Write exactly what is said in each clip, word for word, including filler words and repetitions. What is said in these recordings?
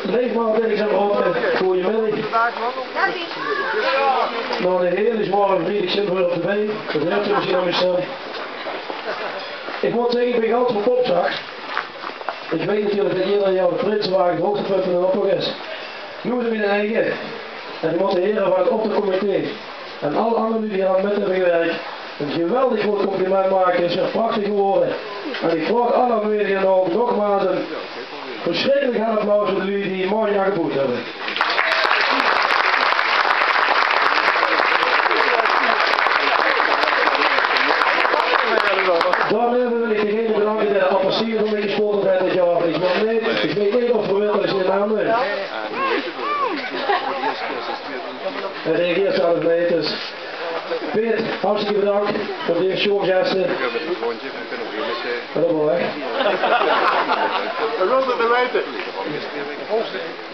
Leef Martens en Rotte, goeiemiddig. Nao 'ne hele zware vriedag zeen v'r weer op de been. Dat huurt geer mesjiens aan mien stem. Ich mót zègke, ich bön gans verpop, zag. Ich weit natuurlik dat eder jaor de prinsewage 't hoogtepunt van d'n optoch is. Noe is 't mien eige. En ich mót de here van 't optochcomité en alle anger luuj die hie aan mit höbbe gewirk e geweldig groot compliment make. 't Is weer prachtig gewore. En ich vraog alle aanwezige nogmaals e versjrikkelik hel applaus veur de luuj die mooi nageboewd höbbe. Daoneve wil ich degene bedanke dae de appelsien veur mich gesponsord haet dit jaor. Ich weit neet, ich weit neet of v'r wete zien naam. Hae reageert zelf neet, dus. Peet, hartstikke bedank veur dees sjoon geste. En dan mer weg.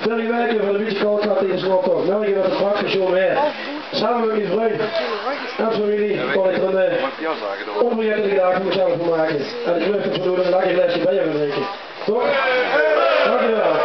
Vörrige waek höbbe v'r e bietje kald gehad in de Snoptoch. Mörge weurt 't prachtig sjoon waer. Same mit mien vrundj en femilie kan ich d'r 'n, eh, ónvergaetelike daag veur mezelf van make. En ich wens uch veur noe e lekker glaeske beer te drinke. Toch? Dank uch waal.